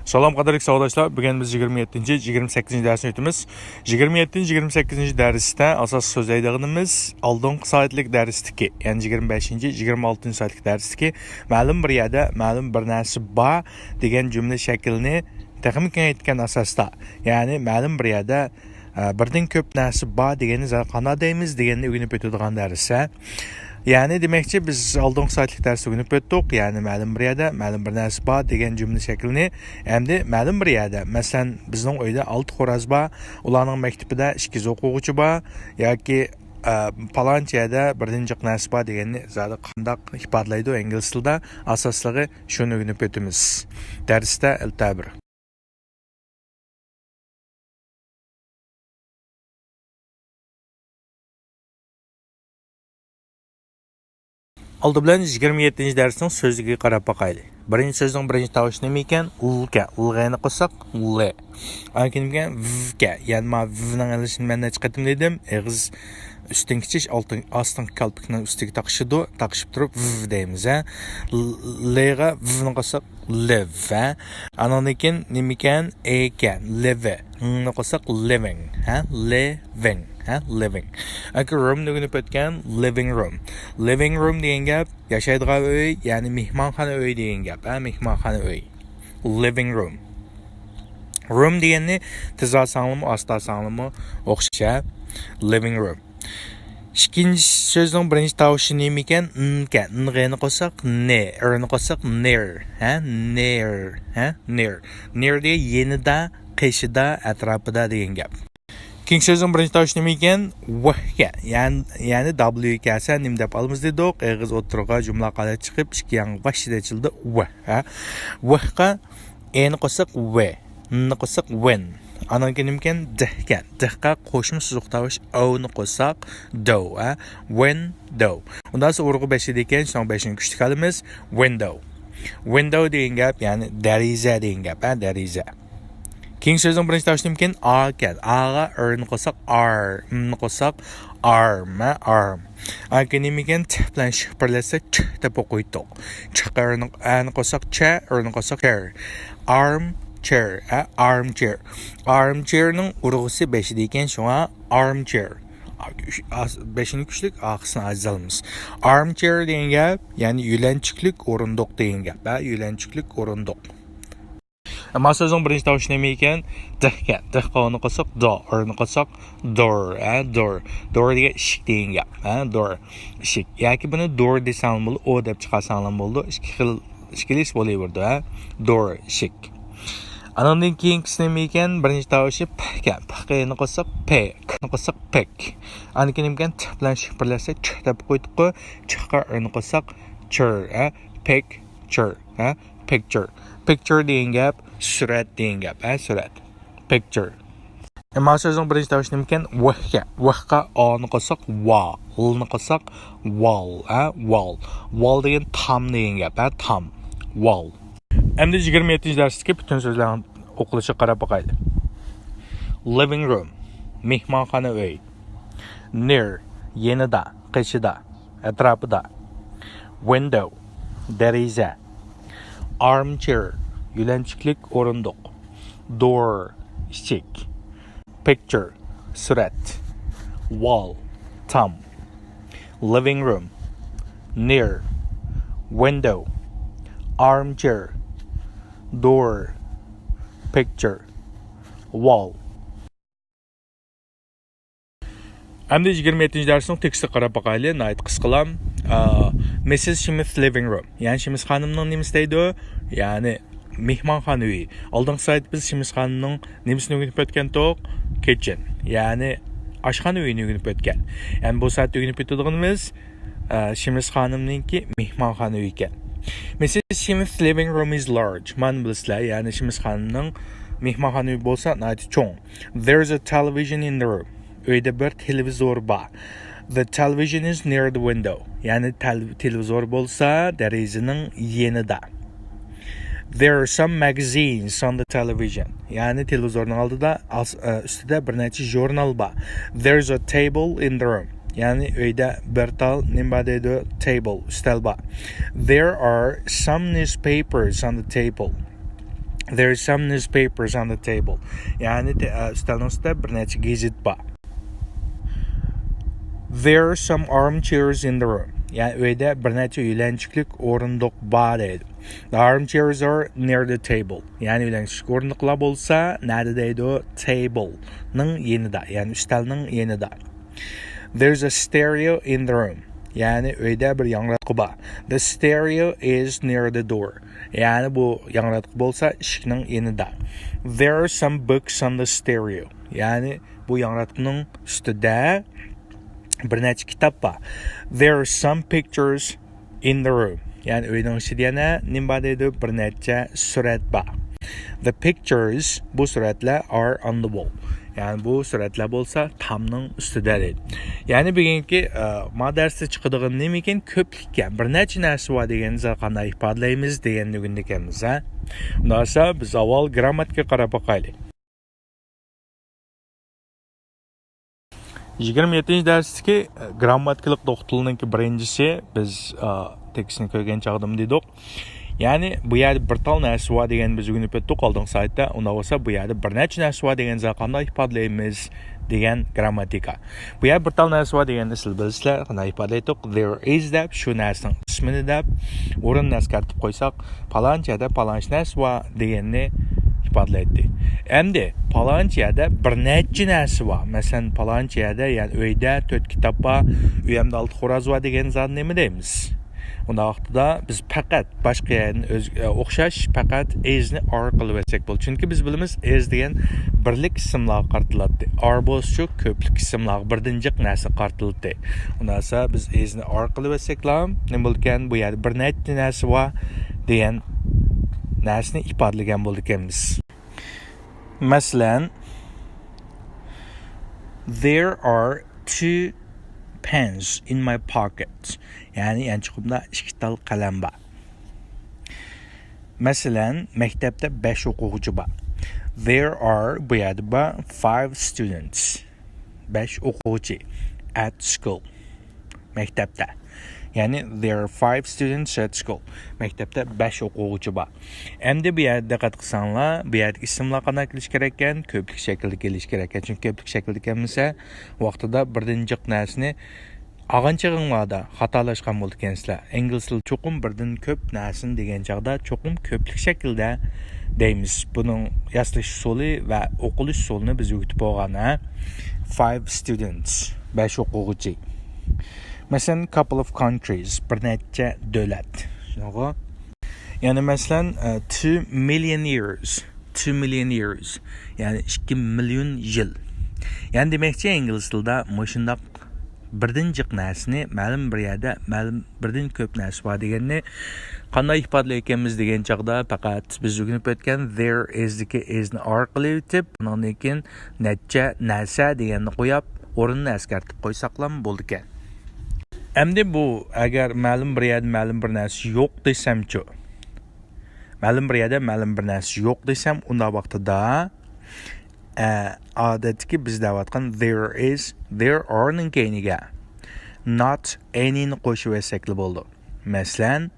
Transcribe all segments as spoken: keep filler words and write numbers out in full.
سالام قەدىرلىك ساۋاقداشلار، بۈگۈن بىز يىگىرمە يەتتىنچى، يىگىرمە سەككىزىنچى دەرسنى ئۆتىمىز. يىگىرمە يەتتىنچى، يىگىرمە سەككىزىنچى دەرستە ئاساسلىق سۆزلەيدىغىنىمىز ئالدىنقى سائەتلىك دەرستىكى، يەنى يىگىرمە بەشىنچى، يىگىرمە ئالتىنچى سائەتلىك دەرستىكى مەلۇم بىر يەردە مەلۇم بىر نەرسە بار دېگەن جۈملە شەكلىنى تېخىمۇ كېڭەيتكەن ئاساستا، يەنى مەلۇم بىر يەردە ئە، بىردىن كۆپ نەرسە بار دېگەننى زادى قانداق دەيمىز دېگەننى ئۆگىنىپ ئۆتىدىغان دەرس، ھە. يەنى دېمەكچى، بىز ئالدىنقى سائەتلىك دەرستە ئۆگىنىپ ئۆتتۇق. يەنى مەلۇم بىر يەردە مەلۇم بىر نەرسە بار دېگەن جۈملە شەكلىنى. ئەمدى مەلۇم بىر يەردە، مەسىلەن، بىزنىڭ ئۆيدە ئالتە خوراز بار، ئۇلارنىڭ مەكتىپىدە ئىككى يۈز ئوقۇغۇچى بار ياكى، ئە، پالانچە يەردە بىردىن جىق نەرسە بار دېگەننى زادى قانداق ئىپادىلەيدۇ ئىنگلىز تىلىدا؟ ئاساسلىقى شۇنى ئۆگىنىپ ئۆتىمىز دەرستە ئەلتەبىر. ئالدى بىلەن يىگىرمە يەتتىنچى دەرسنىڭ سۆزلۈكىگە قاراپ باقايلى. بىرىنچى سۆزنىڭ بىرىنچى تاۋۇشى نېمە ئىكەن؟ ل ئىكەن. ل غەينى قوشساق، لى. ئاندىن كېيىن ۋ ئىكەن. يەنى ما ۋنىڭ ئېلىشىنى مەن نەچچە قېتىم دېدىم. ئېغىز ئۈستۈنكى چىش ئالتىن-، ئاستىنقى كالپۇكنىڭ ئۈستىگە تاقىشىدۇ. تاقىشىپ تۇرۇپ ۋ دەيمىز، ھە. ل-، لغا ۋنى قوشساق لىۋ، ھە. ئانىڭدىن كېيىن نېمىكەن؟ ئېكەن. لىۋى. ڭنى قوشساق لىۋىڭ، ھە. لىۋىڭ، ھە. لىۋىڭ. ئاكا رومنى ئۆگىنىپ ئۆتكەن. لىۋىڭ روم. لىۋىڭ روم دېگەن گەپ ياشايدىغان ئۆي، يەنى مېھمانخانا ئۆي دېگەن گەپ، ھە. مېھمانخانا ئۆي. لىۋىڭ روم. روم دېگەننى تېز ئالساڭلىمۇ، ئاستا ئالساڭلىمۇ ئوخشاش، ھە؟ لىۋىڭ روم. ئىككىنچى سۆزنىڭ بىرىنچى تاۋۇشى نېمە ئىكەن؟ ن ئىكەن. ن غەينى قوشساق نى، رنى قوشساق نېر، ھە؟ نېر، ھە؟ نېر. نېر دېگەن يېنىدا، قېشىدا، ئەتراپىدا دېگەن گەپ. كېيىنكى سۆزنىڭ بىرىنچى تاۋۇشى نېمە ئىكەن؟ ۋ ئىكەن. يەنى، يەنى دابليۇ كەلسە نېمە دەپ ئالىمىز دېدۇق؟ ئېغىز ئوتتۇرىغا جۈملە قالىدى چىقىپ، ئىككى يان ۋاھشىدە ئېچىلدى. ۋ، ھە؟ ۋ قا ئېنى قوشساق ۋې، ننى قوشساق ۋېن. ئانىڭ كېيىن نېمىكەن؟ د ئىكەن. د قا قوشما سوزۇق تاۋۇش ئوۋنى قوشساق دو، ھە؟ ۋېن دو. ئۇنداق بولسا ئۇرغۇ بەشىدە ئىكەن، شۇڭا بەشىنى كۈچلۈك ئالىمىز. ۋىندو. ۋىندو دېگەن گەپ، يەنى دېرىزە دېگەن گەپ، ھە؟ دېرىزە. كېيىنكى سۆزنىڭ بىرىنچى تاۋۇشى نېمىكەن؟ ئا ئىكەن. ئاغا ئېرنى قوشساق ئار، منى قوشساق ئارم، ھە؟ ئارم. ئاكا نېمە ئىكەن؟ ت بىلەن ش بىرلەشسە چ دەپ ئوقۇيتتۇق. چ قا ئەنى قوشساق چە، ئېرنى قوشساق چېر. ئارم چېر، ھە؟ ئارم چېر. ئارم چېرنىڭ ئۇرغۇسى بەشىدە ئىكەن، شۇڭا ئارم چېر. بەشىنى كۈچلۈك، ئاخىرسىنى ئاجىز ئالىمىز. ئارم چېر دېگەن گەپ، يەنى يۆلەنچۈكلۈك ئورۇندۇق دېگەن گەپ، ھە؟ يۆلەنچۈكلۈك ئورۇندۇق. ئەمما سۆزنىڭ بىرىنچى تاۋۇشى نېمە ئىكەن؟ د ئىكەن. د قا ئونى قوشساق دو، ئېرنى قوشساق دور، ھە، دور. دور دېگەن ئىشىك دېگەن گەپ، ھە، دور، ئىشىك. ياكى بۇنى دور دېسەڭلار بولىدۇ، ئو دەپ چىقارساڭلار بولىدۇ. ئىككى خىل، ئىككىلىسى بولۇۋېرىدۇ، ھە. دور، ئىشىك. ئانىڭدىن كېيىنكىسى نېمە ئىكەن؟ بىرىنچى تاۋۇشى پ ئىكەن. پ قا ئېنى قوشساق پېك، قوشساق پېك. ئاندىن كېيىن نېمىكەن؟ ت بىلەن ش بىرلەشسە چ دەپ ئوقۇيتتۇققۇ. چ قا ئېرنى قوشساق چېر، ھە، پېك، چېر، ھە. پىكچىر. پىكچىر دېگەن گەپ سۈرەت دېگەن گەپ، ھە، سۈرەت. پىكچىر. ئەمما سۆزنىڭ بىرىنچى تاۋۇشى نېمىكەن؟ ۋ ئىكەن. ۋ قا ئانى قوشساق ۋا، لنى قوشساق ۋال، ھە، ۋال. ۋال دېگەن تام دېگەن گەپ، ھە، تام. ۋال. ئەمدى يىگىرمە يەتتىنچى دەرستىكى پۈتۈن سۆزلەرنىڭ ئوقۇلۇشىغا قاراپ باقايلى. لىۋىڭ روم، مېھمانخانا ئۆي. نېر، يېنىدا، قېشىدا، ئەتراپىدا. ۋىندو، دېرىزە. ئارمچېر، يۆلەنچۈكلۈك ئورۇندۇق. دور، ئىشىك. پىكچىر، سۈرەت. ۋال، تام. لىۋىڭ روم، نېر، ۋىندو، ئارمچېر، دور، پىكچىر، ۋال. ئەمدى يىگىرمە يەتتىنچى دەرسنىڭ تېكىستىگە قاراپ باقايلى، ناھايىتى قىسقىلا. ئا، مىسسىس شىمىس لىۋىڭ روم، يەنى شىمىس خانىمنىڭ نېمىسى دەيدۇ؟ يەنى مېھمانخانا ئۆيى. ئالدىنقى سائەت بىز شىمىس خانىمنىڭ نېمىسىنى ئۆگىنىپ ئۆتكەنتۇق؟ كىتچېن، يەنى ئاشخانا ئۆيىنى ئۆگىنىپ ئۆتكەن. يەنى بۇ سائەتتە ئۆگىنىپ ئۆتىدىغىنىمىز، ئا، شىمىس خانىمنىڭكى مېھمانخانا ئۆيى ئىكەن. مىسسىس شىمىس لىۋىڭ روم ئىز لارج. مانا بىلىسىلەر، يەنى شىمىس خانىمنىڭ مېھمانخانا ئۆيى بولسا ناھايىتى چوڭ. There's a television in the room. ئۆيدە بىر تېلېۋىزور بار. The television is near the window. يەنى تەل-، تېلېۋىزور بولسا دېرىزىنىڭ يېنىدا. There are some magazines on the television. يەنى تېلېۋىزورنىڭ ئالدىدا ئاس-، ئە، ئۈستىدە بىر نەچچە ژۇرنال بار. There's a table in the room. يەنى ئۆيدە بىر تال نېمە بار دەيدۇ؟ تېبىل، ئۈستەل بار. There are some newspapers on the table. There are some newspapers on the table. يەنى تە- ئە، ئۈستەلنىڭ ئۈستىدە بىر نەچچە گېزىت بار. There are some armchairs in the room. يەنى ئۆيدە بىر نەچچە يۆلەنچۈكلۈك ئورۇندۇق بار دەيدۇ. The armchairs are near the table. يەنى يۆلەنچۈكلۈك ئورۇندۇقلار بولسا نەدە دەيدۇ؟ Table نىڭ يېنىدا، يەنى ئۈستەلنىڭ يېنىدا. There's a stereo in the room. يەنى ئۆيدە بىر ياڭراتقۇ بار. The stereo is near the door. يەنى بۇ ياڭراتقۇ بولسا ئىشىكنىڭ يېنىدا. There are some books on the stereo. يەنى بۇ ياڭراتقۇنىڭ ئۈستىدە بىر نەچچە كىتاب بار. There are some pictures in the room. يەنى ئۆينىڭ ئىچىدە يەنە نېمە بار دەيدۇ؟ بىر نەچچە سۈرەت بار. The pictures، بۇ سۈرەتلەر، are on the wall. يەنى بۇ سۈرەتلەر بولسا تامنىڭ ئۈستىدە دەيدۇ. يەنى بۈگۈنكى، ئە، ما دەرستە چىقىدىغان نېمىكىن؟ كۆپلۈككە، بىر نەچچە نەرسە بار دېگەننى قانداق ئىپادىلەيمىز دېگەننى ئۆگىنىدىكەنمىز، ھە؟ ئۇنداقسا بىز ئاۋۋال گرامماتىكىغا قاراپ باقايلى. يىگىرمە يەتتىنچى دەرستىكى، ئە، گرامماتىكىلىق دوختۇرلۇقنىڭكى بىرىنچىسى بىز، ئە، تېكىستنى كۆرگەن چاغدىمۇ دېدۇق. يەنى بۇ يەردە بىر تال نەرسە بار دېگەننى بىز ئۆگىنىپ ئۆتتۇق ئالدىنقى سلايدتا. ئۇنداق بولسا بۇ يەردە بىر نەچچە نەرسە بار دېگەننى قانداق ئىپادىلەيمىز دېگەن گرامماتىكا. بۇ يەردە بىر تال نەرسە بار دېگەننى سىز بىلىسىلەر، قانداق ئىپادىلەيتتۇق؟ There is دەپ شۇ نەرسىنىڭ ئىسمىنى دەپ، ئورۇننى ئەسكەرتىپ قويساق، پالانچە يەردە پالانچە نەرسە بار دېگەننى ئىپادىلەيتتى. ئەمدى پالانچە يەردە بىر نەچچە نەرسە بار. مەسىلەن، پالانچە يەردە، يەنى ئۆيدە تۆت كىتاب بار، ئۆيەمدە ئالتە خوراز بار دېگەن زادى نېمە دەيمىز؟ ئۇنداق ۋاقتىدا بىز پەقەت باشقا يەردىن ئۆز-، ئوخشاش، پەقەت is نى are قىلىۋەتسەك بولىدۇ. چۈنكى بىز بىلىمىز، is دېگەن بىرلىك ئىسىملارغا قارىتىلاتتى. Are بولسىچۇ، كۆپلۈك ئىسىملارغا، بىردىن جىق نەرسىگە قارىتىلاتتى. ئۇنداقسا بىز is نى are قىلىۋەتسەكلا نېمە بولىدىكەن؟ بۇ يەردە بىر نەچچە نەرسە بار دېگەن نەرسىنى ئىپادىلىگەن بولىدىكەنمىز. مەسىلەن، There are two pens in my pocket. يەنى يانچۇقۇمدا ئىككى تال قەلەم بار. مەسىلەن، مەكتەپتە بەش ئوقۇغۇچى بار. There are، بۇ يەردە بار، five students. بەش ئوقۇغۇچى. At school. مەكتەپتە. يەنى there are five students at school. مەكتەپتە بەش ئوقۇغۇچى بار. ئەمدى بۇ يەردە دىققەت قىلساڭلار، بۇ يەردىكى ئىسىملار قانداق كېلىشى كېرەككەن؟ كۆپلۈك شەكىلدە كېلىشى كېرەككەن. چۈنكى كۆپلۈك شەكىلدە كەلمىسە، ۋاقتىدا بىردىن جىق نەرسىنى ئالغان چېغىڭلاردا خاتالاشقان بولىدىكەنسىلەر. ئىنگلىز تىلى چوقۇم بىردىن كۆپ نەرسىنى دېگەن چاغدا چوقۇم كۆپلۈك شەكىلدە دەيمىز. بۇنىڭ ياسىلىش ئۇسۇلى ۋە ئوقۇلۇش ئۇسۇلىنى بىز ئۆگىتىپ بولغان، ھە؟ Five students، بەش ئوقۇغۇچى. مەسىلەن، couple of countries، بىر نەچچە دۆلەت. شۇنداقغۇ؟ يەنى مەسىلەن، ئە، two million years، two million years، يەنى ئىككى مىليون يىل. يەنى دېمەكچى، ئىنگلىز تىلىدا مۇشۇنداق بىردىن جىق نەرسىنى مەلۇم بىر يەردە مەلۇم بىردىن كۆپ نەرسە بار دېگەننى قانداق ئىپادىلەيدىكەنمىز دېگەن چاغدا، پەقەت بىز ئۆگىنىپ ئۆتكەن there is دىكى is نى are قىلىۋېتىپ، ئۇنىڭدىن كېيىن نەچچە نەرسە دېگەننى قويۇپ، ئورنىنى ئەسكەرتىپ قويساقلام بولىدىكەن. ئەمدى بۇ، ئەگەر مەلۇم بىر يەردە مەلۇم بىر نەرسە يوق دېسەمچۇ؟ مەلۇم بىر يەردە مەلۇم بىر نەرسە يوق دېسەم، ئۇنداق ۋاقتىدا، ئە، ئادەتتىكى بىز دەۋاتقان there is، there are نىڭ كەينىگە not any نى قوشۇۋەتسەكلا بولىدۇ. مەسىلەن،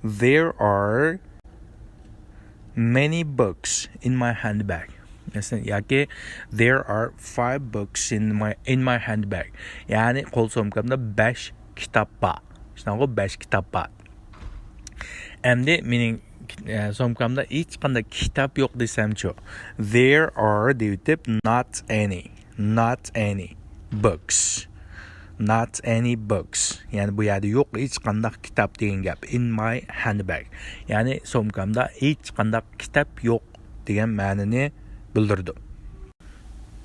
there are many books in my handbag. مەسىلەن، ياكى there are five books in my، in my handbag. يەنى قول سومكامدا بەش كىتاب بار. شۇنداققۇ، بەش كىتاب بار. ئەمدى مېنىڭ، ئە، سومكامدا ھېچقانداق كىتاب يوق دېسەمچۇ؟ There are دېيىۋېتىپ، not any، not any books. Not any books. يەنى بۇ يەردە يوق ھېچقانداق كىتاب دېگەن گەپ. In my handbag. يەنى سومكامدا ھېچقانداق كىتاب يوق دېگەن مەنىنى بىلدۈرىدۇ.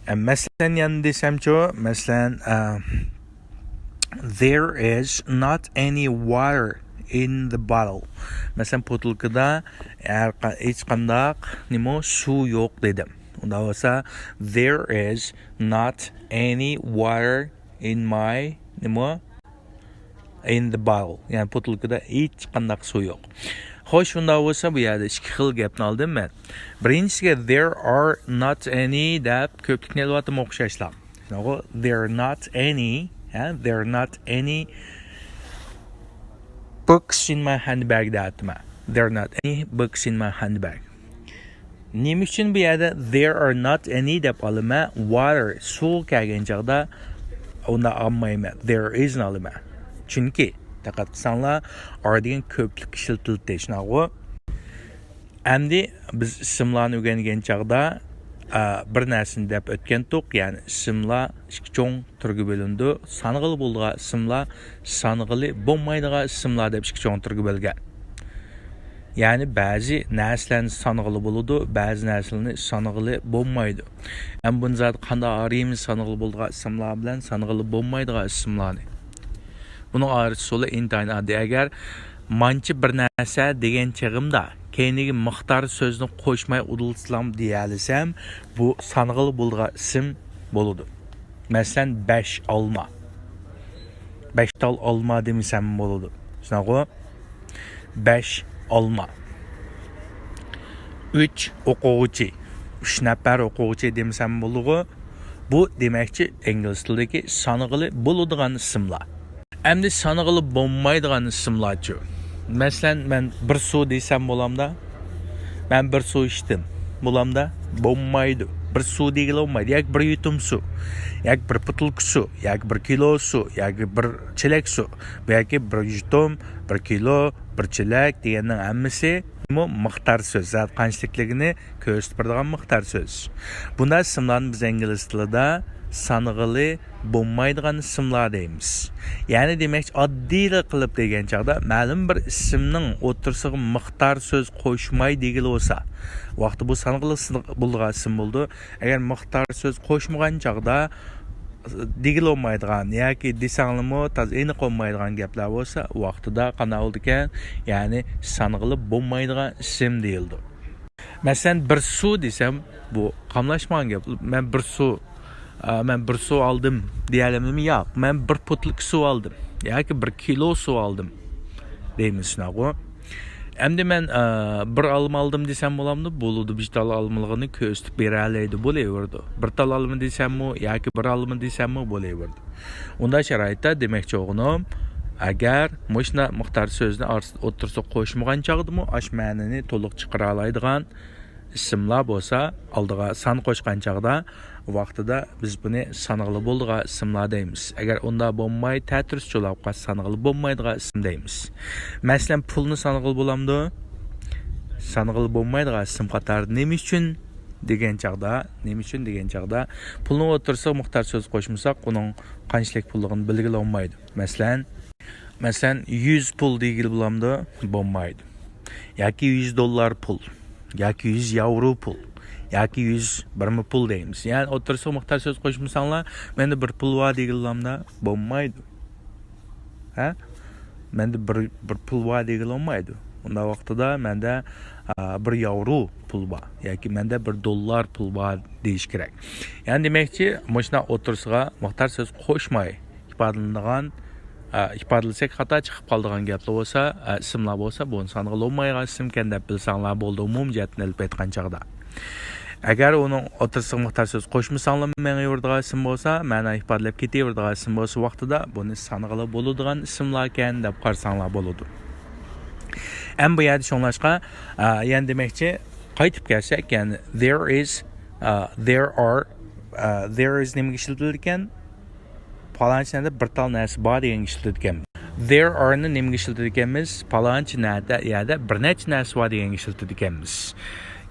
ئە، مەسىلەن، يەنە دېسەمچۇ، مەسىلەن، ئە، there is not any water in the bottle. مەسىلەن، بوتۇلكىدا ھەر قا-، ھېچقانداق نېمە سۇ يوق دېدىم. ئۇنداق بولسا، there is not any water in my نېمە؟ In the bottle. يەنى بوتۇلكىدا ھېچقانداق سۇ يوق. خوش، ئۇنداق بولسا بۇ يەردە ئىككى خىل گەپنى ئالدىم مەن. بىرىنچىسىگە there are not any دەپ كۆپلۈكنى ئېلىۋاتىمەن ئوخشاشلا. شۇنداقغۇ؟ There are not any، ھە؟ There are not any books in my handbag دەۋاتىمەن. There are not any books in my handbag. نېمە ئۈچۈن بۇ يەردە there are not any دەپ ئالىمەن؟ Water، سۇغا كەلگەن چاغدا ئۇنداق ئالمايمەن، there is نى ئالىمەن. چۈنكى دىققەت قىلساڭلار، are دېگەن كۆپلۈك ئىشلىتىلدى، شۇنداقغۇ؟ ئەمدى بىز ئىسىملارنى ئۆگەنگەن چاغدا، ئا، بىر نەرسىنى دەپ ئۆتكەنتۇق، يەنى ئىسىملار ئىككى چوڭ تۈرگە بۆلۈنىدۇ. سانىغىلى بولىدىغان ئىسىملار، سانىغىلى بولمايدىغان ئىسىملار دەپ ئىككى چوڭ تۈرگە بۆلگەن. يەنى بەزى نەرسىلەرنى سانىغىلى بولىدۇ، بەزى نەرسىلەرنى سانىغىلى بولمايدۇ. ھەم بۇنى زادى قانداق ئايرىيمىز سانىغىلى بولىدىغان ئىسىملار بىلەن سانىغىلى بولمايدىغان ئىسىملارنى؟ بۇنىڭ ئايرىش ئۇسۇلى ئىنتايىن ئاددىي. ئەگەر مانچە بىر نەرسە دېگەن چېغىمدا كەينىگە مىقدار سۆزنى قوشماي ئۇدۇلتسام دېيەلىسەم، بۇ سانىغىلى بولىدىغان ئىسىم بولىدۇ. مەسىلەن، بەش ئالما. بەش تال ئالما دېمىسەم بولىدۇ. شۇنداقغۇ؟ بەش ئالما. ئۈچ ئوقۇغۇچى. ئۈچ نەپەر ئوقۇغۇچى دېمىسەم بولىدىغۇ؟ بۇ دېمەكچى ئىنگلىز تىلىدىكى سانىغىلى بولىدىغان ئىسىملار. ئەمدى سانىغىلى بولمايدىغان ئىسىملارچۇ؟ مەسىلەن، مەن بىر سۇ دېسەم بولامدا؟ مەن بىر سۇ ئىچتىم. بولامدا؟ بولمايدۇ. بىر سۇ دېگىلى بولمايدۇ. ياكى بىر يۇتۇم سۇ. ياكى بىر بوتۇلكا سۇ. ياكى بىر كىلو سۇ. ياكى بىر چېلەك سۇ. بۇ ياكى بىر يۇتۇم، بىر كىلو، بىر چېلەك دېگەننىڭ ھەممىسى بۇ مىقدار سۆز. زادى قانچىلىكلىكىنى كۆرسىتىپ بېرىدىغان مىقدار سۆز. بۇنداق ئىسىملارنى بىز ئىنگلىز تىلىدا سانىغىلى بولمايدىغان ئىسىملار دەيمىز. يەنى دېمەكچى، ئاددىيلا قىلىپ دېگەن چاغدا مەلۇم بىر ئىسىمنىڭ ئوتتۇرىسىغا مىقدار سۆز قوشماي دېگىلى بولسا، ۋاقتى بۇ سانىغىلى سىنىق-، بولىدىغان ئىسىم بولىدۇ. ئەگەر مىقدار سۆز قوشمىغان چاغدا دېگىلى بولمايدىغان ياكى دېسەڭلىمۇ تازا ئېنىق بولمايدىغان گەپلەر بولسا، ۋاقتىدا قانداق بولىدىكەن؟ يەنى سانىغىلى بولمايدىغان ئىسىم دېيىلىدۇ. مەسىلەن، بىر سۇ دېسەم، بۇ قاملاشمىغان گەپ. مەن بىر سۇ، ئا، مەن بىر سۇ ئالدىم دېيەلەمدىمۇ؟ ياق، مەن بىر بوتۇلكا سۇ ئالدىم ياكى بىر كىلو سۇ ئالدىم دەيمىز، شۇنداقغۇ؟ ئەمدى مەن، ئا، بىر ئالما ئالدىم دېسەم بولامدۇ؟ بولىدۇ، بىر تال ئالمىلىقىنى كۆرسىتىپ بېرەلەيدۇ، بولۇۋېرىدۇ. بىر تال ئالما دېسەممۇ ياكى بىر ئالما دېسەممۇ بولۇۋېرىدۇ. ئۇنداق شارائىتتا دېمەكچى بولغىنىم، ئەگەر مۇشۇنداق مىقدار سۆزنى ئارس-، ئوتتۇرىسىغا قوشمىغان چاغدىمۇ ئاش مەنىنى تولۇق چىقىرالايدىغان ئىسىملار بولسا، ئالدىغا سان قوشقان چاغدا ۋاقتىدا بىز بۇنى سانىغىلى بولىدىغان ئىسىملار دەيمىز. ئەگەر ئۇنداق بولماي، تەتۈرىسى چولاپ قالسا، سانىغىلى بولمايدىغان ئىسىم دەيمىز. مەسىلەن، پۇلنى سانىغىلى بولامدۇ؟ سانىغىلى بولمايدىغان ئىسىم قاتارىدا. نېمە ئۈچۈن دېگەن چاغدا، نېمە ئۈچۈن دېگەن چاغدا، پۇلنىڭ ئوتتۇرىسىغا مىقدار سۆز قوشمىساق، ئۇنىڭ قانچىلىك پۇللۇقىنى بىلگىلى بولمايدۇ. مەسىلەن، مەسىلەن، يۈز پۇل دېگىلى بولامدۇ؟ بولمايدۇ. ياكى يۈز دوللار پۇل، ياكى يۈز ياۋرو پۇل، ياكى يۈز بىرما پۇل دەيمىز. يەنى ئوتتۇرىسىغا مىقدار سۆز قوشمىساڭلار، مەندە بىر پۇل بار دېگىلى بولامدا؟ بولمايدۇ. ھە؟ مەندە بىر، بىر پۇل بار دېگىلى بولمايدۇ. ئۇنداق ۋاقتىدا مەندە، ئا، بىر ياۋرو پۇل بار ياكى مەندە بىر دوللار پۇل بار دېيىش كېرەك. يەنى دېمەكچى، مۇشۇنداق ئوتتۇرىسىغا مىقدار سۆز قوشماي ئىپادىلىنىدىغان، ئا، ئىپادىلىسەك خاتا چىقىپ قالىدىغان گەپلەر بولسا، ئا، ئىسىملار بولسا، بۇنى سانىغىلى بولمايدىغان ئىسىمكەن دەپ بىلسەڭلار بولىدۇ، ئومۇمىي جەھەتتىن ئېلىپ ئېيتقان چاغدا. ئەگەر ئۇنىڭ ئوتتۇرىسىغا مىقدار سۆز قوشمىساڭلار مېڭىۋېرىدىغان ئىسىم بولسا، مەنا ئىپادىلەپ كېتىۋېرىدىغان ئىسىم بولسا، ۋاقتىدا بۇنى سانىغىلى بولىدىغان ئىسىملاركەن دەپ قارىساڭلار بولىدۇ. ئەمما بۇ يەردە شۇڭلاشقا، ئا، يەنە دېمەكچى، قايتىپ كەلسەك، يەنى there is، ئا، there are، ئا، there is نېمىگە ئىشلىتىلىدىكەن؟ پالانچى نەدە بىر تال نەرسە بار دېگەنگە ئىشلىتىدىكەنمىز. There are نى نېمىگە ئىشلىتىدىكەنمىز؟ پالانچى نەدە، يەردە بىر نەچچە نەرسە بار دېگەنگە ئىشلىتىدىكەنمىز.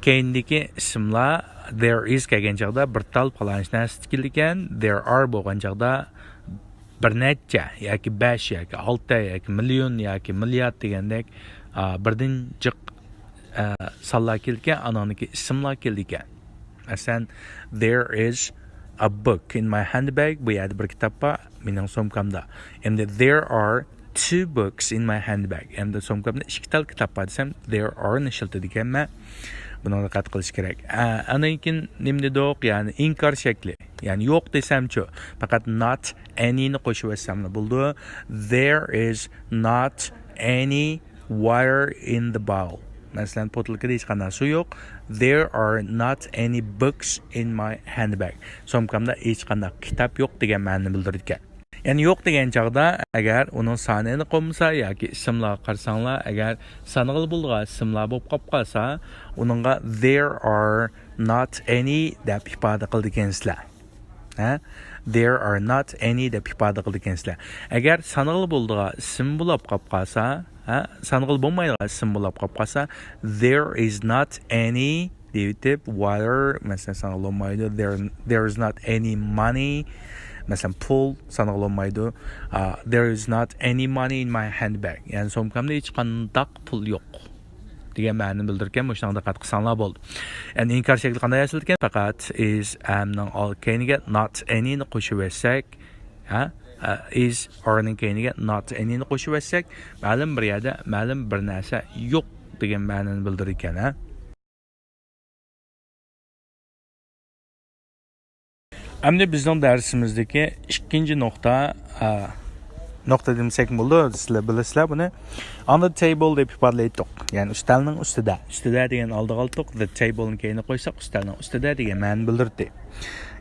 كەينىدىكى ئىسىملار there is كەلگەن چاغدا بىر تال پالانچى نەرسە كېلىدىكەن، there are بولغان چاغدا بىر نەچچە ياكى بەش ياكى ئالتە ياكى مىليون ياكى مىليارد دېگەندەك، ئا، بىردىن جىق، ئا، سانلار كېلىدىكەن، ئانىڭدىكى ئىسىملار كېلىدىكەن. مەسىلەن، there is a book in my handbag. بۇ يەردە بىر كىتاب بار مېنىڭ سومكامدا. ئەمدى there are two books in my handbag. ئەمدى سومكامدا ئىككى تال كىتاب بار دېسەم، there are نى ئىشلىتىدىكەنمەن. بۇنىڭغا دىققەت قىلىش كېرەك. ئا، ئاندىن كېيىن نېمە دېدۇق؟ يەنى ئىنكار شەكلى. يەنى يوق دېسەمچۇ؟ پەقەت not any نى قوشۇۋەتسەملا بولىدۇ. There is not any water in the bowl. مەسىلەن، پوتۇلكىدا ھېچقانداق سۇ يوق. There are not any books in my handbag. سومكامدا ھېچقانداق كىتاب يوق دېگەن مەنىنى بىلدۈرىدىكەن. يەنى يوق دېگەن چاغدا، ئەگەر ئۇنىڭ سانى ئېنىق بولمىسا ياكى ئىسىملارغا قارىساڭلار، ئەگەر سانىغىلى بولىدىغان ئىسىملار بولۇپ قاپ قالسا، ئۇنىڭغا there are not any دەپ ئىپادە قىلىدىكەنسىلەر. ھە؟ There are not any دەپ ئىپادە قىلىدىكەنسىلەر. ئەگەر سانىغىلى بولىدىغان ئىسىم بولاپ قاپ قالسا، ھە؟ سانىغىلى بولمايدىغان ئىسىم بولاپ قاپ قالسا، there is not any دېيىۋېتىپ، water، مەسىلەن، سانىغىلى بولمايدۇ. There, there is not any money. مەسىلەن، پۇل سانىغىلى بولمايدۇ. آ، there is not any money in my handbag. يەنى سومكامدا ھېچقانداق پۇل يوق دېگەن مەنىنى بىلدۈرىدىكەن. مۇشۇنىڭغا دىققەت قىلساڭلار بولدى. يەنى ئىنكار شەكلى قانداق ياسىلىدىكەن؟ پەقەت is، am نىڭ ئال-، كەينىگە not any نى قوشۇۋەتسەك، ھە؟ ئە، is، are نىڭ كەينىگە not any نى قوشۇۋەتسەك، مەلۇم بىر يەردە مەلۇم بىر نەرسە يوق دېگەن مەنىنى بىلدۈرىدىكەن، ھە؟ ئەمدى بىزنىڭ دەرسىمىزدىكى ئىككىنچى نۇقتا، ئا، نۇقتا دېمىسەكمۇ بولىدۇ، سىلەر بىلىسىلەر بۇنى. On the table دەپ ئىپادىلەيتتۇق. يەنى ئۈستەلنىڭ ئۈستىدە. ئۈستىدە دېگەن ئالدىغا ئالدۇق. The table نى كەينىگە قويساق، ئۈستەلنىڭ ئۈستىدە دېگەن مەنىنى بىلدۈرتتى.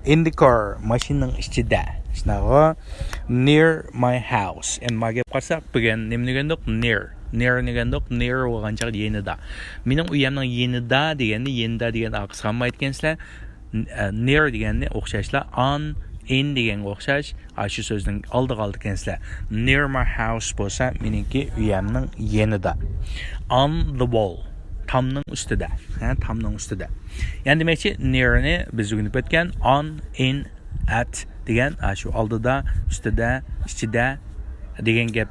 In the car، ماشىنىنىڭ ئىچىدە. شۇنداقغۇ؟ Near my house. ئەمما گەپ قارىساق، بۈگۈن نېمىنى ئۆگەندۇق؟ Near. Near نى ئۆگەندۇق. Near بولغان چاغدا يېنىدا. مېنىڭ ئۆيەمنىڭ يېنىدا دېگەننى يېنىدا دېگەن ئارقىسىغا ئالمايدىكەنسىلەر. N-، ئە، near دېگەننى ئوخشاشلا on، in دېگەنگە ئوخشاش. ئاشۇ سۆزنىڭ ئالدىغا ئالىدىكەنسىلەر. Near my house بولسا مېنىڭكى ئۆيەمنىڭ يېنىدا. On the wall. تامنىڭ ئۈستىدە. ھە، تامنىڭ ئۈستىدە. يەنى دېمەكچى، near نى بىز ئۆگىنىپ ئۆتكەن on، in، at دېگەن، ئاشۇ ئالدىدا، ئۈستىدە، ئىچىدە دېگەن گەپ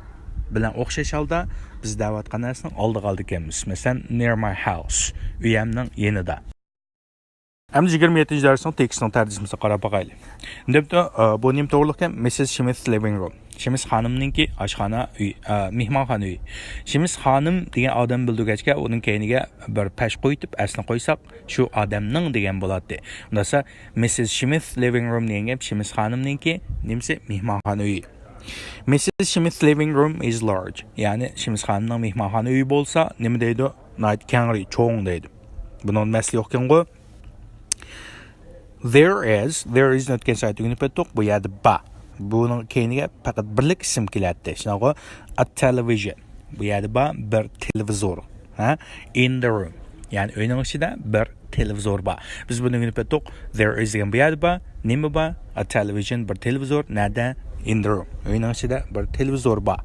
بىلەن ئوخشاش ھالدا بىز دەۋاتقان نەرسىنىڭ ئالدىغا ئالىدىكەنمىز. مەسىلەن، near my house، ئۆيەمنىڭ يېنىدا. ئەمدى يىگىرمە يەتتىنچى دەرسنىڭ تېكىستىنىڭ تەرجىمىسىنى قاراپ باقايلى. دەپتۇ، ئە، بۇ نېمە توغرىلىقكەن؟ مىسسىس شىمىس لىۋىڭ روم. شىمىس خانىمنىڭكى ئاشخانا ئۆي، ئە، مېھمانخانا ئۆيى. شىمىس خانىم دېگەن ئادەم بىلدۈرگەچكە، ئۇنىڭ كەينىگە بىر پەش قويۇتۇپ، ئەسنى قويساق، شۇ ئادەمنىڭ دېگەن بولاتتى. ئۇنداقسا، مىسسىس شىمىس لىۋىڭ روم دېگەن گەپ شىمىس خانىمنىڭكى، نېمىسى؟ مېھمانخانا ئۆيى. Missus Smith's living room is large. يەنى شىمىس خانىمنىڭ مېھمانخانا ئۆيى بولسا، نېمە دەيدۇ؟ ناھايىتى كەڭرى، چوڭ دەيدۇ. بۇنىڭ مەسىلە يوقكەنغۇ؟ There is، there is نى ئۆتكەن سايت ئۆگىنىپ ئۆتتۇق. بۇ يەردە بار. بۇنىڭ كەينىگە پەقەت بىرلىك ئىسىم كېلەتتى. شۇنداققۇ؟ A television. بۇ يەردە بار بىر تېلېۋىزور. ھە؟ In the room. يەنى ئۆينىڭ ئىچىدە بىر تېلېۋىزور بار. بىز بۇنى ئۆگىنىپ ئۆتتۇق. There is دېگەن بۇ يەردە بار. نېمە بار؟ A television، بىر تېلېۋىزور. نەدە؟ In the room. ئۆينىڭ ئىچىدە بىر تېلېۋىزور بار.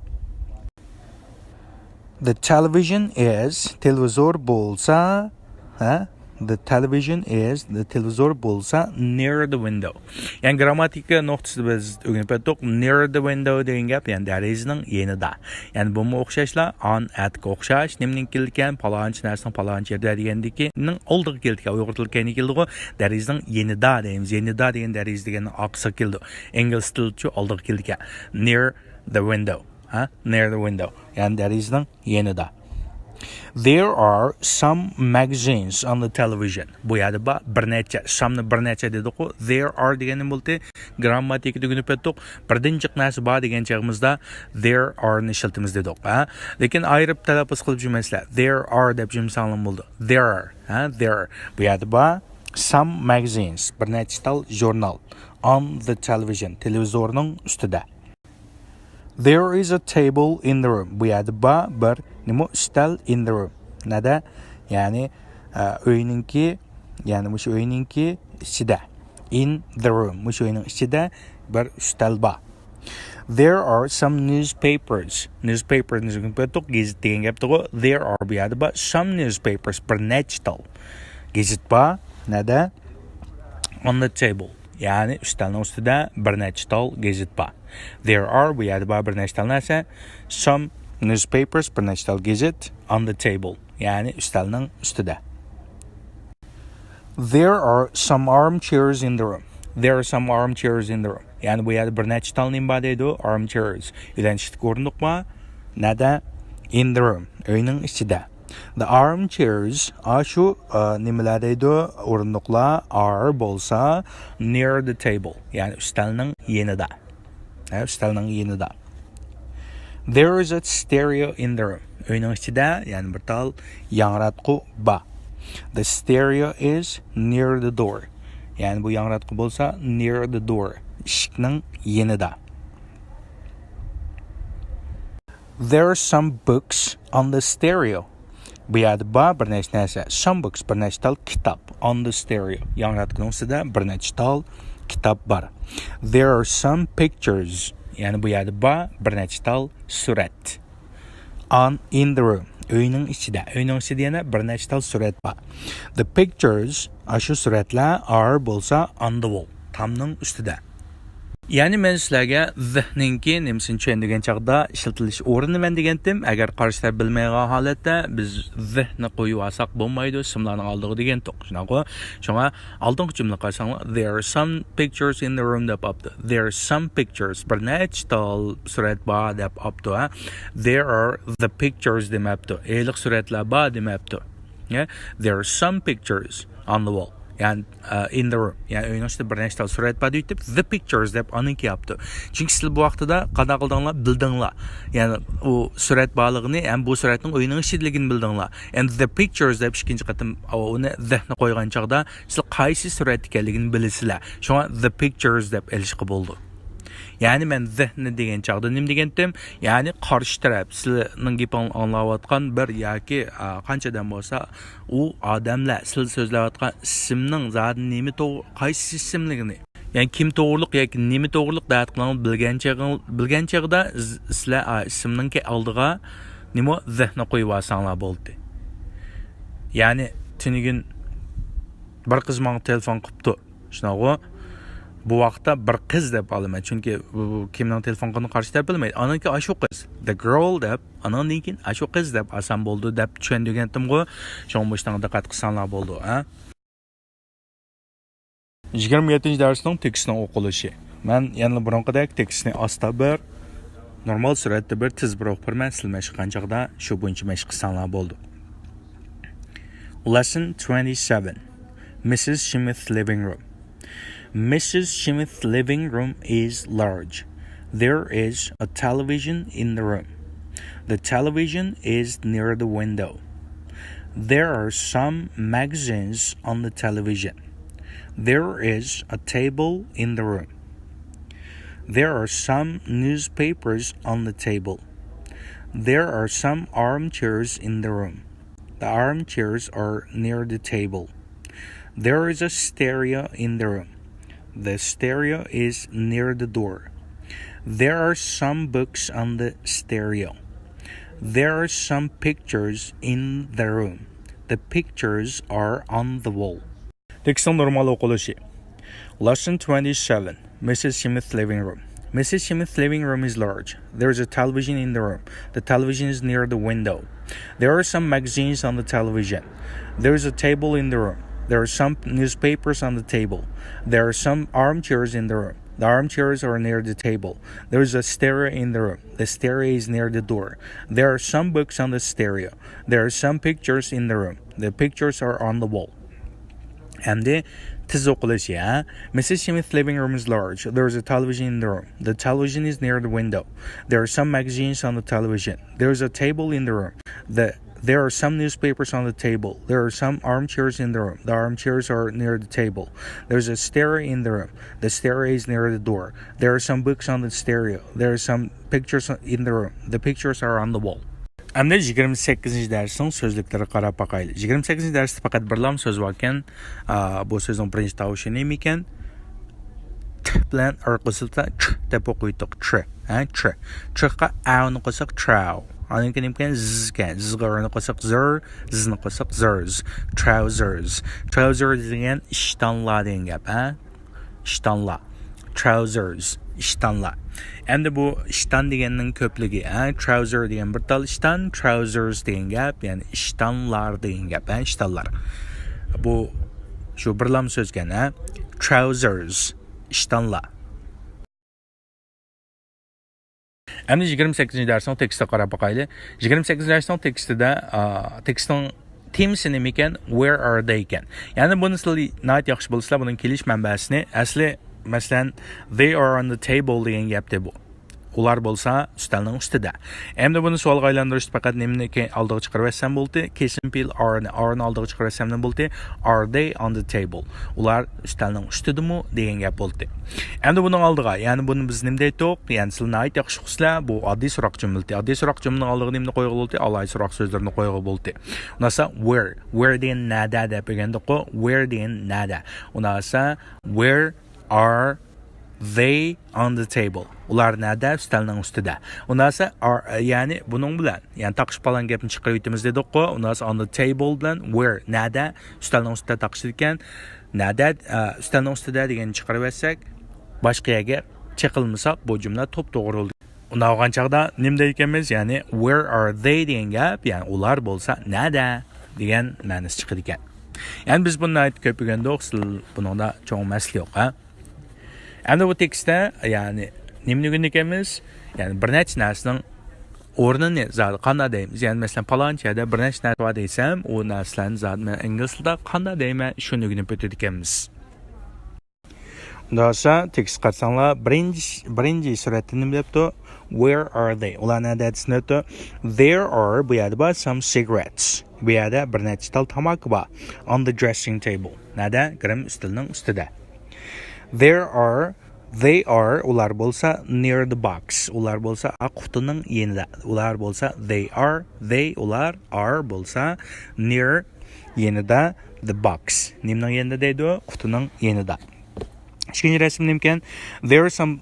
The television is، تېلېۋىزور بولسا، ھە؟ The television is، the تېلېۋىزور بولسا، near the window. يەنى گرامماتىكا نۇقتىسىدا بىز ئۆگىنىپ ئۆتتۇق. Near the window دېگەن گەپ، يەنى دېرىزىنىڭ يېنىدا. يەنى بۇمۇ ئوخشاشلا، on، at قا ئوخشاش. نېمىنىڭ كېلىدىكەن؟ پالانچى نەرسىنىڭ پالانچى يەردە دېگەندىكىنىڭ ئالدىغا كېلىدىكەن. ئۇيغۇر تىلى كەينىگە كېلىدىغۇ. دېرىزىنىڭ يېنىدا دەيمىز. يېنىدا دېگەن دېرىزە دېگەننىڭ ئارقىسىغا كېلىدۇ. ئىنگلىز تىلىچۇ ئالدىغا كېلىدىكەن. Near the window. ھە؟ Near the window. يەنى دېرىزىنىڭ يېنىدا. There are some magazines on the television. بۇ يەردە بار بىر نەچچە. Some نى بىر نەچچە دېدۇققۇ. There are دېگەن نېمە بولدى؟ گرامماتىكىدا ئۆگىنىپ ئۆتتۇق. بىردىن جىق نەرسە بار دېگەن چېغىمىزدا there are نى ئىشلىتىمىز دېدۇق. ھە؟ لېكىن ئايرىپ تەلەپپۇز قىلىپ يۈرمەيسىلەر. There are دەپ يۈرمىسەڭلارمۇ بولىدۇ. There. ھە؟ There. بۇ يەردە بار some magazines. بىر نەچچە تال ژۇرنال. On the television. تېلېۋىزورنىڭ ئۈستىدە. There is a table in the room. بۇ يەردە بار بىر نېمە ئۈستەل in the room. نەدە؟ يەنى، ئە، ئۆينىڭكى، يەنى مۇشۇ ئۆينىڭكى ئىچىدە. In the room. مۇشۇ ئۆينىڭ ئىچىدە بىر ئۈستەل بار. There are some newspapers. Newspapers نى ئۆگىنىپ ئۆتتۇق. گېزىت دېگەن گەپتىغۇ. There are بۇ يەردە بار some newspapers. بىر نەچچە تال گېزىت بار. نەدە؟ On the table. يەنى ئۈستەلنىڭ ئۈستىدە بىر نەچچە تال گېزىت بار. There are، بۇ يەردە بار بىر نەچچە تال نەرسە. Some newspapers، بىر نەچچە تال گېزىت. On the table، يەنى ئۈستەلنىڭ ئۈستىدە. There are some armchairs in the room. There are some armchairs in the room. يەنى بۇ يەردە بىر نەچچە تال نېمە بار دەيدۇ؟ Armchairs. يۆلەنچۈكلۈك ئورۇندۇق بار. نەدە؟ In the room. ئۆينىڭ ئىچىدە. The armchairs، ئاشۇ، ئا، نېمىلەر دەيدۇ؟ ئورۇندۇقلار، are بولسا، near the table، يەنى ئۈستەلنىڭ يېنىدا. ھە، ئۈستەلنىڭ يېنىدا. There is a stereo in the room. ئۆينىڭ ئىچىدە يەنە بىر تال ياڭراتقۇ بار. The stereo is near the door. يەنى بۇ ياڭراتقۇ بولسا، near the door، ئىشىكنىڭ يېنىدا. There are some books on the stereo. بۇ يەردە بار بىر نەچچە نەرسە. Some books، بىر نەچچە تال كىتاب. On the stereo، ياڭراتقۇنىڭ ئۈستىدە بىر نەچچە تال كىتاب بار. There are some pictures، يەنى بۇ يەردە بار بىر نەچچە تال سۈرەت. On، in the room، ئۆينىڭ ئىچىدە. ئۆينىڭ ئىچىدە يەنە بىر نەچچە تال سۈرەت بار. The pictures، ئاشۇ سۈرەتلەر، are، بولسا، on the wall، تامنىڭ ئۈستىدە. يەنى مەن سىلەرگە the نىڭكى نېمىسىنى چۈشەندۈرگەن چاغدا ئىشلىتىلىش ئورنىنى مەن دېگەنتىم. ئەگەر قارشى تەرەپ بىلمەيدىغان ھالەتتە بىز the نى قويۇۋالساق بولمايدۇ، ئىسىملارنىڭ ئالدىغا دېگەنتۇق. شۇنداققۇ؟ شۇڭا ئالدىنقى جۈملە قارىساڭلار، there are some pictures in the room دەپ ئاپتۇ. There are some pictures، بىر نەچچە تال سۈرەت بار دەپ ئاپتۇ، ھە. There are the pictures دېمەپتۇ. ھېلىقى سۈرەتلەر بار دېمەپتۇ. يە، there are some pictures on the wall. يەنى، ئە، in the room. يەنى ئۆينىڭ ئىچىدە بىر نەچچە تال سۈرەت بار دېيىپ، the pictures دەپ ئانىڭكى ياپتۇ. چۈنكى سىلەر بۇ ۋاقتىدا قانداق قىلدىڭلار؟ بىلدىڭلار. يەنى ئۇ سۈرەت بارلىقىنى ھەم بۇ سۈرەتنىڭ ئۆينىڭ ئىچىدىلىكىنى بىلدىڭلار. And the pictures دەپ ئىككىنچى قېتىم ئۇنى the نى قويغان چاغدا سىلەر قايسى سۈرەت ئىكەنلىكىنى بىلىسىلەر. شۇڭا the pictures دەپ ئېلىشقا بولىدۇ. يەنى مەن the نى دېگەن چاغدا نېمە دېگەنتىم؟ يەنى قارشى تەرەپ، سىلەرنىڭ گېپىڭلارنى ئاڭلاۋاتقان بىر ياكى، ئا، قانچە ئادەم بولسا، ئۇ ئادەملەر سىلەر سۆزلەۋاتقان ئىسىمنىڭ زادى نېمە توغ-، قايسى ئىسىملىكىنى، يەنى كىم توغرۇلۇق ياكى نېمە توغرۇلۇق دەۋاتقىنىڭىزنى بىلگەن چېغىڭ-، بىلگەن چېغىدا ز-، سىلەر، ئا، ئىسىمنىڭكى ئالدىغا نېمە the نى قويۇۋالساڭلار بولدى. يەنى تۈنۈگۈن بىر قىز ماڭا تېلېفون قىپتۇ. شۇنداققۇ؟ بۇ ۋاقىتتا بىر قىز دەپ ئالىمەن، چۈنكى بۇ، بۇ كىمنىڭ تېلېفون قىلغىنىنى قارشى تەرەپ بىلمەيدۇ. ئانىڭكى ئاشۇ قىز، the girl دەپ، ئانىڭدىن كېيىن ئاشۇ قىز دەپ ئالسام بولىدۇ دەپ چۈشەندۈرگەنتىمغۇ. شۇڭا مۇشۇنىڭغا دىققەت قىلساڭلار بولىدۇ، ھە؟ يىگىرمە يەتتىنچى دەرسنىڭ تېكىستىنىڭ ئوقۇلۇشى. مەن يەنىلا بۇرۇنقىدەك تېكىستنى ئاستا بىر، نورمال سۈرئەتتە بىر، تېز بىر ئوقۇپ بېرىمەن، سىلەر مەشىق قىلغان چاغدا شۇ بويىچە مەشىق قىلساڭلار بولىدۇ. Lesson twenty-seven. Missus Smith's living room. Missus Smith's living room is large. There is a television in the room. The television is near the window. There are some magazines on the television. There is a table in the room. There are some newspapers on the table. There are some armchairs in the room. The armchairs are near the table. There is a stereo in the room. The stereo is near the door. There are some books on the stereo. There are some pictures in the room. The pictures are on the wall. تېكىستنىڭ نورمال ئوقۇلۇشى. Lesson twenty-seven. Missus Smith's living room. Missus Smith's living room is large. There is a television in the room. The television is near the window. There are some magazines on the television. There is a table in the room. There are some newspapers on the table. There are some armchairs in the room. The armchairs are near the table. There is a stereo in the room. The stereo is near the door. There are some books on the stereo. There are some pictures in the room. The pictures are on the wall. ئەمدى تېز ئوقۇلۇشى، ھە؟ Missus Smith's living room is large. There is a television in the room. The television is near the window. There are some magazines on the television. There is a table in the room. The, there are some newspapers on the table. There are some armchairs in the room. The armchairs are near the table. There is a stereo in the room. The stereo is near the door. There are some books on the stereo. There are some pictures in the room. The pictures are on the wall. ئەمدى يىگىرمە سەككىزىنچى دەرسنىڭ سۆزلۈكلىرىگە قاراپ باقايلى. يىگىرمە سەككىزىنچى دەرستە پەقەت بىرلام سۆز باركەن. ئا، بۇ سۆزنىڭ بىرىنچى تاۋۇشى نېمە ئىكەن؟ ت بىلەن ئارقىسىدا چ دەپ ئوقۇيتتۇق. چ، ھە، چ. چغا ئاۋنى قوشساق، چاۋ. ئاندىن كېيىن نېمە ئىكەن؟ زىز ئىكەن. زىزغا ئارنى قوشساق، زىر. زىزنى قوشساق، زىرز. Trousers. Trousers دېگەن ئىشتانلار دېگەن گەپ، ھە؟ ئىشتانلار. Trousers، ئىشتانلار. ئەمدى بۇ ئىشتان دېگەننىڭ كۆپلۈكى، ھە؟ Trouser دېگەن بىر تال ئىشتان، trousers دېگەن گەپ، يەنى ئىشتانلار دېگەن گەپ، ھە؟ ئىشتانلار. بۇ شۇ بىرلام سۆزكەن، ھە؟ Trousers، ئىشتانلار. ئەمدى يىگىرمە سەككىزىنچى دەرسنىڭ تېكىستىگە قاراپ باقايلى. يىگىرمە سەككىزىنچى دەرسنىڭ تېكىستىدە، ئا، تېكىستنىڭ تېمىسى نېمە ئىكەن؟ Where are they ئىكەن. يەنى بۇنى سىلەر ناھايىتى ياخشى بىلىسىلەر، بۇنىڭ كېلىش مەنبەسىنى. ئەسلى، مەسىلەن، they are on the table دېگەن گەپتى بۇ. ئۇلار بولسا ئۈستەلنىڭ ئۈستىدە. ئەمدى بۇنى سوئالغا ئايلاندۇرۇشتا پەقەت نېمىنى كى-، ئالدىغا چىقىرىۋەتسەم بولدى؟ كېسىم پېئىل are نى، are نى ئالدىغا چىقىرىۋەتسەم نېمە بولدى؟ Are they on the table؟ ئۇلار ئۈستەلنىڭ ئۈستىدىمۇ دېگەن گەپ بولدى. ئەمدى بۇنىڭ ئالدىغا، يەنى بۇنى بىز نېمە دەيتتۇق؟ يەنى سىلەر ناھايىتى ياخشى ئۇقىسىلەر، بۇ ئاددىي سوراق جۈملىتى. ئاددىي سوراق جۈملىنىڭ ئالدىغا نېمىنى قويغىلى بولدى؟ ئالاھىدە سوراق سۆزلىرىنى قويغىلى بولدى. ئۇنداقسا where، where دېگەن نەدە دەپ ئۆگەندۇققۇ؟ Where دېگەن نەدە؟ ئۇنداقسا where are they on the table؟ ئۇلار نەدە؟ ئۈستەلنىڭ ئۈستىدە. ئۇنداقسا are، يەنى بۇنىڭ بىلەن، يەنى تاقىشىپ قالغان گەپنى چىقىرىۋېتىمىز دېدۇققۇ. ئۇنداقسا on the table بىلەن where، نەدە؟ ئۈستەلنىڭ ئۈستىدە تاقىشىدىكەن. نەدە، ئە، ئۈستەلنىڭ ئۈستىدە دېگەننى چىقىرىۋەتسەك، باشقا يەرگە چېقىلمىساق، بۇ جۈملە توپتوغرا بولدى. ئۇنداق بولغان چاغدا نېمە دەيدىكەنمىز؟ يەنى where are they دېگەن گەپ، يەنى ئۇلار بولسا نەدە دېگەن مەنىسى چىقىدىكەن. يەنى بىز بۇنى ناھايىتى كۆپ ئۆگەندۇق، سىل بۇنىڭدا چوڭ مەسىلە يوق، ھە؟ ئەمدى بۇ تېكىستتە، يەنى نېمىنى ئۆگىنىدىكەنمىز؟ يەنى بىر نەچچە نەرسىنىڭ ئورنىنى زادى قانداق دەيمىز؟ يەنى مەسىلەن، پالانچە يەردە بىر نەچچە نەرسە بار دېسەم، ئۇ نەرسىلەرنى زادى مەن ئىنگلىز تىلىدا قانداق دەيمەن، شۇنى ئۆگىنىپ ئۆتىدىكەنمىز. ئۇنداقسا تېكىست قارىساڭلار، بىرىنچى، بىرىنچى سۈرەتتە نېمە دەپتۇ؟ Where are they؟ ئۇلار نەدە دېسە نەپتۇ؟ There are، بۇ يەردە بار، some cigarettes. بۇ يەردە بىر نەچچە تال تاماكا بار. On the dressing table. نەدە؟ گىرىم ئۈستىلىنىڭ ئۈستىدە. There are، they are، ئۇلار بولسا near the box. ئۇلار بولسا قۇتىنىڭ يېنىدا. ئۇلار بولسا they are، they، ئۇلار، are بولسا near، يېنىدا، the box. نېمىنىڭ يېنىدا دەيدۇ؟ قۇتىنىڭ يېنىدا. ئىككىنچى رەسىم نېمىكەن؟ There are some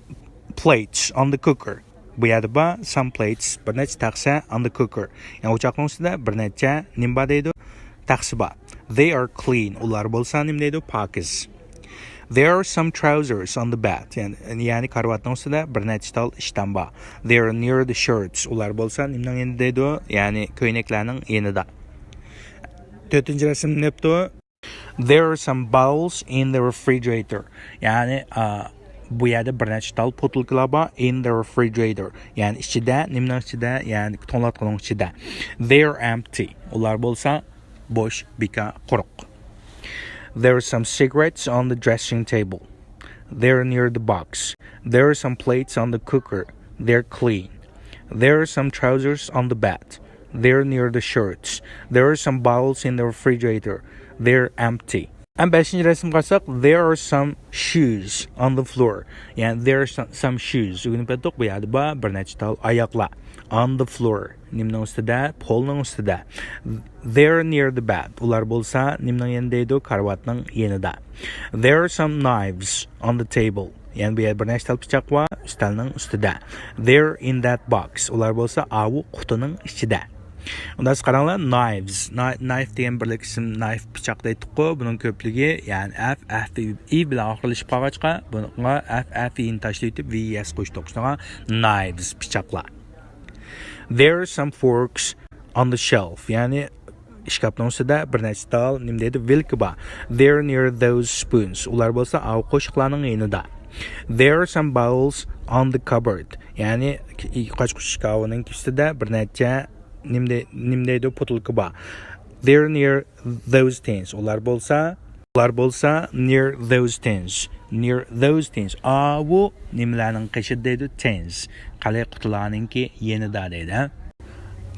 plates on the cooker. بۇ يەردە بار some plates، بىر نەچچە تەخسە، on the cooker. يەنى ئوچاقنىڭ ئۈستىدە بىر نەچچە نېمە بار دەيدۇ؟ تەخسە بار. They are clean. ئۇلار بولسا نېمە دەيدۇ؟ پاكىز. There are some trousers on the bed. يەنى، يەنى كارىۋاتنىڭ ئۈستىدە بىر نەچچە تال ئىشتان بار. They are near the shirts. ئۇلار بولسا نېمىنىڭ يېنىدا دەيدۇ؟ يەنى كۆينەكلەرنىڭ يېنىدا. تۆتىنچى رەسىم نەپتۇ؟ There are some bowls in the refrigerator. يەنى، ئا، بۇ يەردە بىر نەچچە تال پوتۇلكىلار بار. In the refrigerator. يەنى ئىچىدە، نېمىنىڭ ئىچىدە؟ يەنى توڭلاتقۇنىڭ ئىچىدە. They are empty. ئۇلار بولسا بوش، بىكار، قۇرۇق. There are some cigarettes on the dressing table. They're near the box. There are some plates on the cooker. They're clean. There are some trousers on the bed. They're near the shirts. There are some bowls in the refrigerator. They're empty. ھەم بەشىنچى رەسىمگە قارىساق، there are some shoes on the floor. يەنى there are some, some shoes. ئۆگىنىپ ئۆتتۇق، بۇ يەردە بار بىر نەچچە تال ئاياغلار. On the floor. نېمىنىڭ ئۈستىدە؟ پولنىڭ ئۈستىدە. They're near the bed. ئۇلار بولسا نېمىنىڭ يېنىدا دەيدۇ؟ كارىۋاتنىڭ يېنىدا. There are some knives on the table. يەنى بۇ يەردە بىر نەچچە تال پىچاق بار، ئۈستەلنىڭ ئۈستىدە. They're in that box. ئۇلار بولسا ئاۋۇ قۇتىنىڭ ئىچىدە. ئۇنداق قاراڭلار، knives. Kni-، knife دېگەن بىرلىك ئىسىم، knife پىچاق دەيتتۇققۇ. بۇنىڭ كۆپلۈكى، يەنى ئەف، ئەف، ئى بىلەن ئاخىرلىشىپ قالغاچقا، بۇنىڭغا ئەف، ئەف، ئىنى تاشلىۋېتىپ، ۋى، ئېس قوشتۇق. شۇڭا knives، پىچاقلار. There are some forks on the shelf. يەنى ئىشكاپنىڭ ئۈستىدە بىر نەچچە تال، نېمە دەيدۇ، ۋىلكا بار. They're near those spoons. ئۇلار بولسا ئاۋۇ قوشۇقلارنىڭ يېنىدا. There are some bowls on the cupboard. يەنى قاچا-قۇچا ئىشكاپىنىڭ ئۈستىدە بىر نەچچە، نېمە دەي-، نېمە دەيدۇ، پوتۇلكا بار. They're near those tins. ئۇلار بولسا، ئۇلار بولسا near those tins. Near those tins. ئاۋۇ نېمىلەرنىڭ قېشىدا دەيدۇ، tins. قەلە قۇتىلارنىڭكى يېنىدا دەيدۇ، ھە؟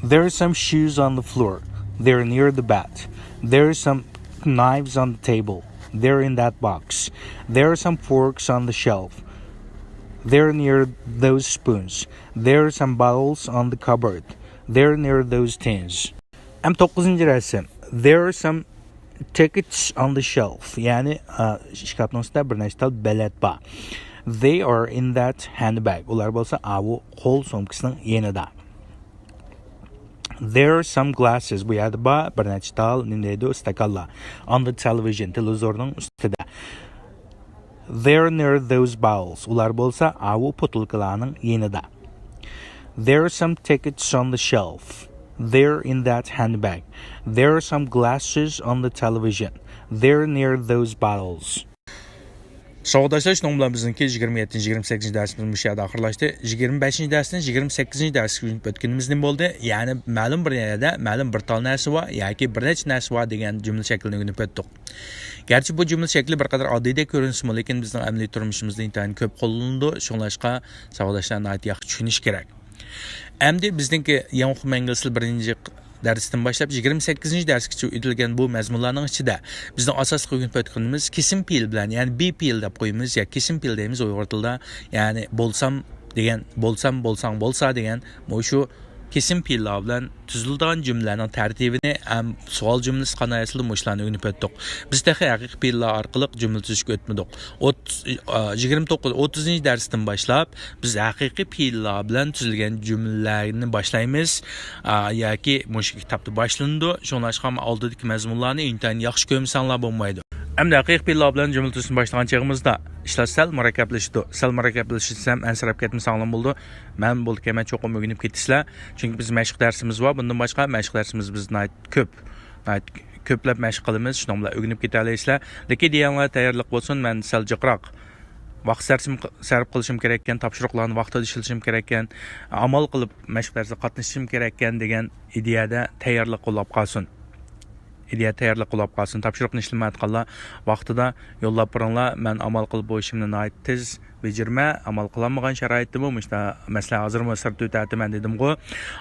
There are some shoes on the floor. They're near the bed. There are some knives on the table. They're in that box. There are some forks on the shelf. They're near those spoons. There are some bowls on the cupboard. They're near those tins. ھەم توققۇزىنچى رەسىم. There are some tickets on the shelf. يەنى، ئا، ئىشكاپنىڭ ئۈستىدە بىر نەچچە تال بېلەت بار. They are in that handbag. ئۇلار بولسا ئاۋۇ قول سومكىسىنىڭ يېنىدا. There are some glasses. بۇ يەردە بار بىر نەچچە تال، نېمە دەيدۇ، ئىستاكانلار. On the television. تېلېۋىزورنىڭ ئۈستىدە. They're near those bowls. ئۇلار بولسا ئاۋۇ پوتۇلكىلارنىڭ يېنىدا. There are some tickets on the shelf. They're in that handbag. There are some glasses on the television. They're near those bottles. ساۋاقداشلار، شۇنىڭ بىلەن بىزنىڭكى يىگىرمە يەتتىنچى، يىگىرمە سەككىزىنچى دەرسىمىز مۇشۇ يەردە ئاخىرلاشتى. يىگىرمە بەشىنچى دەرستىن يىگىرمە سەككىزىنچى دەرسكە ئۆتكىنىمىز نېمە بولدى؟ يەنى مەلۇم بىر يەردە مەلۇم بىر تال نەرسە بار ياكى بىر نەچچە نەرسە بار دېگەن جۈملە شەكلىنى ئۆگىنىپ ئۆتتۇق. گەرچە بۇ جۈملە شەكلى بىر قەدەر ئاددىيدەك كۆرۈنسىمۇ، لېكىن بىزنىڭ ئەمەلىي تۇرمۇشىمىزدا ئىنتايىن كۆپ قوللىنىلىدۇ. شۇڭلاشقا ساۋاقداشلار ناھايىتى ياخشى چۈشىنىشى كېرەك. ئەمدى بىزنىڭكى ياڭخۇ مەنگىسىل بىرىنچى دەرستىن باشلاپ يىگىرمە سەككىزىنچى دەرسكىچە ئۆتۈلگەن بۇ مەزمۇنلارنىڭ ئىچىدە بىزنىڭ ئاساسلىق ئۆگىنىپ ئۆتكىنىمىز كېسىم پېئىل بىلەن، يەنى بى پېئىل دەپ قويىمىز، يا كېسىم پېئىل دەيمىز ئۇيغۇر تىلىدا. يەنى بولسام دېگەن، بولسام، بولساڭ، بولسا دېگەن مۇشۇ كېسىم پېئىللار بىلەن تۈزۈلىدىغان جۈملىلەرنىڭ تەرتىپىنى ھەم سوئال جۈملىسى قانات ياسىلىدۇ، مۇشۇلارنى ئۆگىنىپ ئۆتتۇق. بىز تېخى ھەقىقىي پېئىللار ئارقىلىق جۈملە تۈزۈشكە ئۆتمىدۇق. ئوتتۇز، ئا، يىگىرمە توققۇز، ئوتتۇزىنچى دەرستىن باشلاپ بىز ھەقىقىي پېئىللار بىلەن تۈزۈلگەن جۈملىلەرنى باشلايمىز، ئا، ياكى مۇشۇ كىتابتا باشلىنىدۇ. شۇڭلاشقا ئالدىدىكى مەزمۇنلارنى ئىنتايىن ياخشى كۆرمىسەڭلار بولمايدۇ. ئەمدى ھەقىقىي پېئىللار بىلەن جۈملە تۈزۈشنى باشلىغان چېغىمىزدا ئىشلار سەل مۇرەككەپلىشىدۇ. سەل مۇرەككەپلىشىشسەم ئەنسىرەپ كەتمىسەڭلار بولىدۇ. مەن بولىدىكەن، مەن چوقۇم ئۆگىنىپ كېتىسىلەر. چۈنكى بىز مەشىق دەرسىمىز بار. بۇندىن باشقا مەشىق دەرسىمىز بىز ناھايىتى كۆپ، ناھايىتى كۆپلەپ مەشىق قىلىمىز. شۇنىڭ بىلەن ئۆگىنىپ كېتەلەيسىلەر. لېكىن دېگەنلەر تەييارلىق بولسۇن، مەن سەل جىقراق ۋاقىت سەرسىم-، سەرپ قىلىشىم كېرەككەن، تاپشۇرۇقلارنى ۋاقتىدا ئىشلىتىشىم كېرەككەن، ئامال قىلىپ مەشىق دەرسىگە قاتنىشىشىم كېرەككەن دېگەن ئىدىيەدە تەييارلىق قوللاپ قالسۇن. ئىدىيە تەييارلىق قوللاپ قالسۇن. تاپشۇرۇقنى ئىشلىمەيۋاتقانلار ۋاقتىدا يوللاپ بېرىڭلار. مەن ئامال قىلىپ بۇ ئىشىمنى ناھايىتى تېز بېجىرىمەن. ئامال قىلالمىغان شارائىتتىمۇ، مۇشۇنداق مەسىلەن، ھازىرمۇ سىرتتا ئۆتەتتىمەن دېدىمغۇ.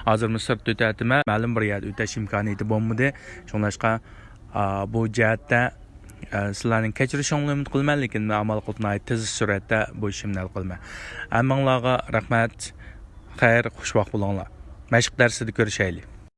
ھازىرمۇ سىرتتا ئۆتەتتىمەن. مەلۇم بىر يەردە ئۆتەش ئىمكانىيىتى بولمىدى. شۇڭلاشقا، ئا، بۇ جەھەتتە، ئا، سىلەرنىڭ كەچۈرۈشۈڭلارنى ئۈمىد قىلىمەن، لېكىن مەن ئامال قىلىپ ناھايىتى تېز سۈرئەتتە بۇ ئىشىمنى ھەل قىلىمەن. ھەممىڭلارغا رەھمەت، خەير، خۇش ۋاقىت بولۇڭلار. مەشىق دەرسىدە كۆرۈشەيلى.